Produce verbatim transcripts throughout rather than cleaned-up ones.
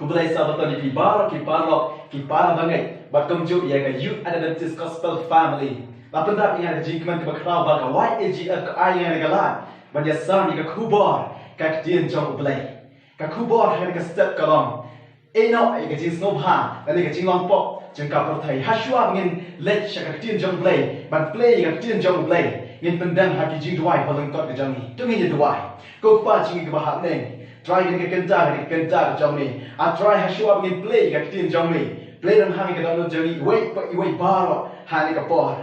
Khublei Sabbaton ïa phi baroh ki paralok, ki para bangeit, bad kumjuh ïa ka Youth Adventist Gospel Family. La pyndap ïa nga da ka jingkmen kaba khraw ba ka Y A G F ka ai ïa nga ka lad ban ïasam ïa ka khubor ka ktien jong U Blei. Ka khubor ha ka step ka long, ïehnoh ïa ka jingsngewbha lane ka jinglong pop jong ka pyrthei. Hashwa ba ngin leit sha ka ktien jong U Blei, ban plie ïa ka ktien jong U Blei, ngin pyndem ha ki jingduwai ba lyngkot ka jong ngi. To ngin ïa duwai. Ko Kpa jong ngi kaba ha bneng, Trai, kane ka kynta, kane ka kynta ka jong me. A Trai, hashwa ba ngin plie ïa ka ktien jong me, plie ryngkat ïa ka dohnud jong ngi iwei pa iwei baroh ha kane ka por.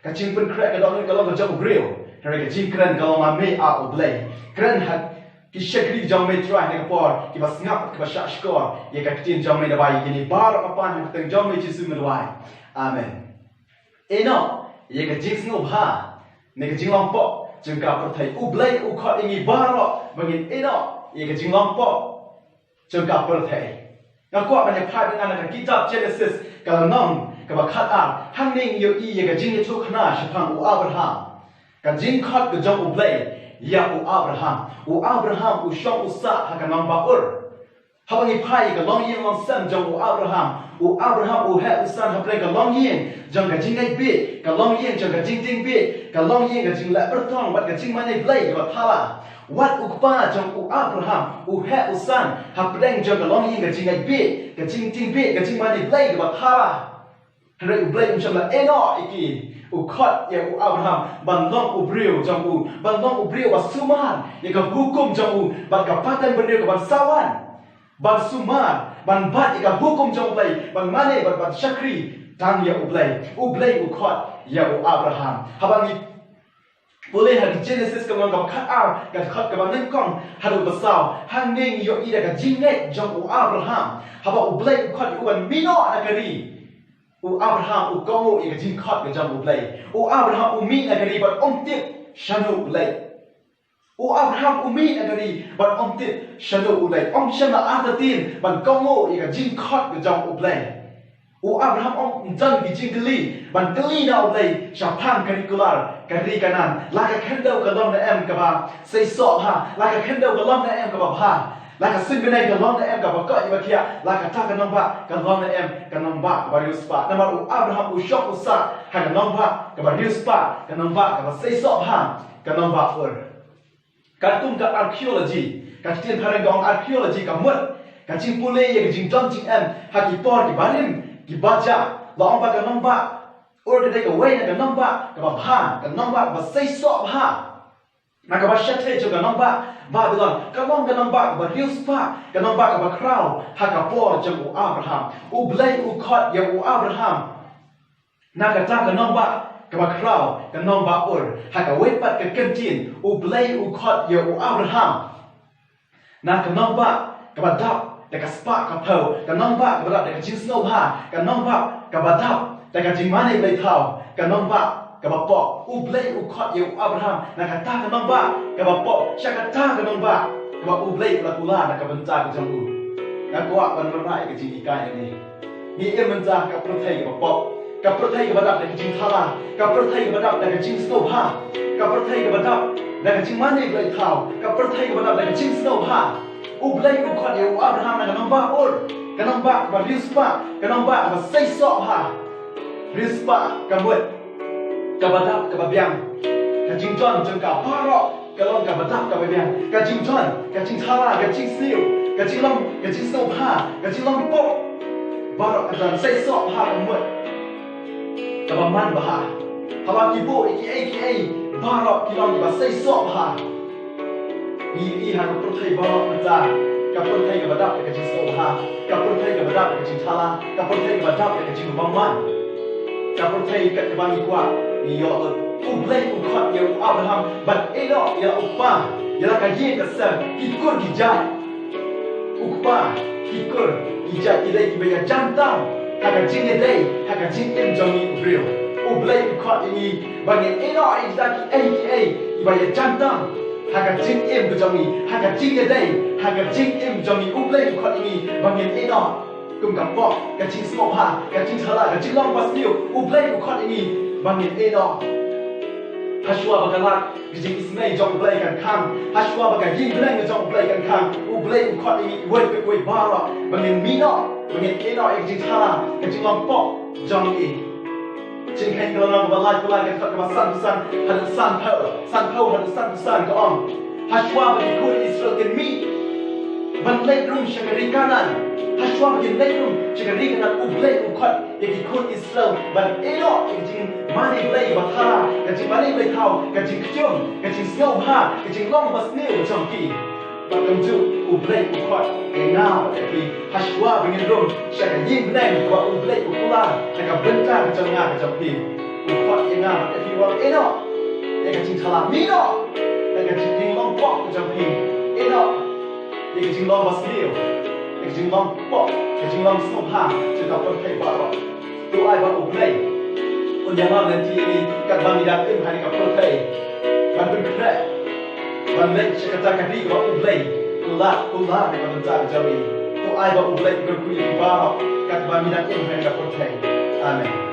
Ka jingpynkhreh ka dohnud ka long ka jong u briew, hynrei ka jingkren ka long ma me, A U Blei. Kren ha ki shakri jong me Trai ha kane ka por, kiba sngap, kiba shahshkor ïa ka ktien jong me. Naba ïa kine baroh nga pan ha ka kyrteng jong me Jisu nga duwai. Amen. Ïehnoh ïa ka jingsngewbha ne ka jinglong pop jong ka pyrthei. U Blei u khot ïa ngi baroh ba ngin ïehnoh ïa ka jinglong pop jong ka pyrthei. Nga kwah ban ïa phai bad nga na ka kitab Genesis, ka lynnong kaba khatar. Hangne ngi ïohi ïa ka jingïathuhkhana shaphang u Abraham. Ka jingkhot ka jong U Blei ïa u Abraham. U Abraham u shong u sah ha ka nongbah Ur. Haba ngi phai ïa ka longïing longsem jong u Abraham, u Abraham u heh u san hapdeng ka longïing jong ka jingngeit bieit, ka longïing jong ka jingtieng bieit, ka longïing ka jingleh pyrthong bad ka jingmane Blei kaba thala. Wat u kpa jong u Abraham u heh u san hapdeng jong ka longïing ka jingngeit bieit, ka jingtieng bieit, ka jingmane Blei kaba thala. Hynrei U Blei um shym la ïehnoh ïa ki. U khot ïa u Abraham ban long u briew jong u, ban long u briew ba sumar ïa ka hukum jong u bad ka pateng briew kaban sa wan. Ban sumar, ban bat ïa ka hukum jong U Blei, ban mane, ban, ban shakri tang ïa U Blei. U Blei u khot ïa u Abraham. Haba ngi pule ha ki Genesis ka lynnong kaba khatar, ka dkhot kaba nyngkong haduh ba saw, hangne ngi ïohi da ka jingngeit jong u Abraham. Haba U Blei u khot ïa u ban mih noh na ka ri, u Abraham u kohnguh ïa ka jingkhot ka jong U Blei. U Abraham u mih na ka ri bad um tip shano U Blei. U Abraham u mih na ka ri bad um tip shano U Blei. Um shym la artatien ban kohnguh ïa ka jingkhot ka jong U Blei. U Abraham um don ki jingkylli ban kylli na U Blei shaphang ka ri kular, ka ri Kanaan. La ka khyndew ka long ne em kaba seisoh bha, la ka khyndew ka long ne em kaba bha, la ka suiñ bneng ka long ne em kaba koit ba khiah, la kata ka nongbah ka long ne em ka nongbah kaba riewspah. Namar u Abraham u shong u sah ha ka nongbah kaba riewspah, ka nongbah kaba seisoh bha, ka nongbah Ur. Katkum ka archaeology, ka ktien phareng ka ong archaeology, ka mut, ka jingpule ïa ka jingdon jingem ha ki por kiba rim kiba jah, la ong ba ka nongbah Ur ka dei kawei na ka nongbah kaba bha, ka nongbah kaba seisoh bha. Na kaba shathie jong ka nongbah Babilon, ka long ka nongbah kaba riewspah, ka nongbah kaba khraw ha ka por jong u Abraham. U Blei u khot ïa u Abraham na kata ka nongbah kaba khraw, ka nongbah Ur. Ha kawei pat ka kyntien, U Blei u khot ïa u Abraham na ka nongbah kaba dap da ka spah ka phew, ka nongbah kaba dap da ka jingsngewbha, ka nongbah kaba dap da ka jingmane blei thaw, ka nongbah kaba pop. U Blei u khot ïa u Abraham na kata ka nongbah kaba pop sha kata ka nongbah kaba U Blei u la kular na ka bynta ka jong u. Nga kwah ban wanrah ïa ka jinghikai hangne. Ngi im mynta ha ka pyrthei kaba pop, ka pyrthei kaba dap da ka jingthala, ka pyrthei kaba dap da ka jingsngewbha, ka pyrthei kaba dap da ka jingmane blei thaw, ka pyrthei kaba dap da ka jingsngewbha. U Blei u khot ïa u Abraham na ka nongbah Ur, ka nongbah kaba riewspah, ka nongbah kaba seisoh bha. Riewspah ka mut kaba dap kaba biang. Ka jingdon jong ka baroh ka long kaba dap kaba biang. Ka jingdon, ka jingthala, ka jingsniew, ka jinglong, ka jingsngewbha, ka jinglong pop, baroh ka don seisoh bha ka mut. Kaba man bha. Haba ki buh ïa kiei kiei, baroh ki long kiba seisoh bha. Ngi ïohi ha ka pyrthei baroh mynta, ka pyrthei kaba dap da ka jingsngewbha, ka pyrthei kaba dap da ka jingthala, ka pyrthei kaba dap da ka jingbymman. Ka pyrthei kaba ngi kwah, ngi ïoh lut. U Blei u khot ïa u Abraham ban ïehnoh ïa la u kpa, ïa la ka ïing ka sem, ki kur ki jait. U kpa, ki kur ki jait, ki dei kiba ïajan tam ha ka jingïadei, ha ka jingim jong ngi u briew. U Blei u khot ïa ngi ba ngin ïehnoh ïa kita kiei kiei kiba ïajan tam ha ka jingim ka jong ngi, ha ka jingïadei, ha ka jingim jong ngi. U Blei u khot ïa ngi ba ngin ïehnoh. Kum ka pop, ka jingsngewbha, ka jingthala, ka jinglong basniew, U Blei u khot ïa ngi ba ngin ïehnoh. Hashwa ba ka lad ka jingisynei jong U Blei kan khang, hashwa ba ka ïing bneng jong U Blei kan khang, U Blei u khot ïa ngi uwei pa uwei baroh ba ngin mih noh, ba ngin ïeh noh ïa ka jingthala, ka jinglong pop jong ngi. Jingkheiñ ka lynnong kaba lai Kolai ka dkhot kaba sanphew san haduh sanphew, sanphew haduh sanphew san ka ong, hashwa ba ki khun Israel kin mih ban leit rung sha ka ri Kanaan, hashwa ba kin leit rung sha ka ri Kanaan, U Blei u khot ïa ki khun Israel ban ïeh noh ïa ka jingmane blei ba thala, ka jingmane blei thaw, ka jingkhñium, ka jingsngewbha, ka jinglong basniew jong ki. Bad kumjuh U Blei u khot ïa nga bad ïa phi, hashwa ba ngin rung sha ka ïing bneng kaba U Blei u kular na ka bynta ka jong nga ka jong phi. U khot ïa nga bad ïa phi, u ong, ïeh noh ïa ka jingthala, mih noh ïa ka jinglong pop ka jong phi, ïeh noh ïa ka jinglong basniew, ïa ka jinglong pop, ka jinglong sngewbha jong ka pyrthei baroh. To ai ba U Blei un ïalam lynti ïa ngi katba ngi dang im ha kane ka pyrthei, ban pynkhreh ban leit sha kata ka ri kaba U Blei u la kular na ka bynta ka jong ngi. To ai ba U Blei un kyrkhu ïa ngi baroh katba ngi dang im ha kane ka pyrthei. Amen.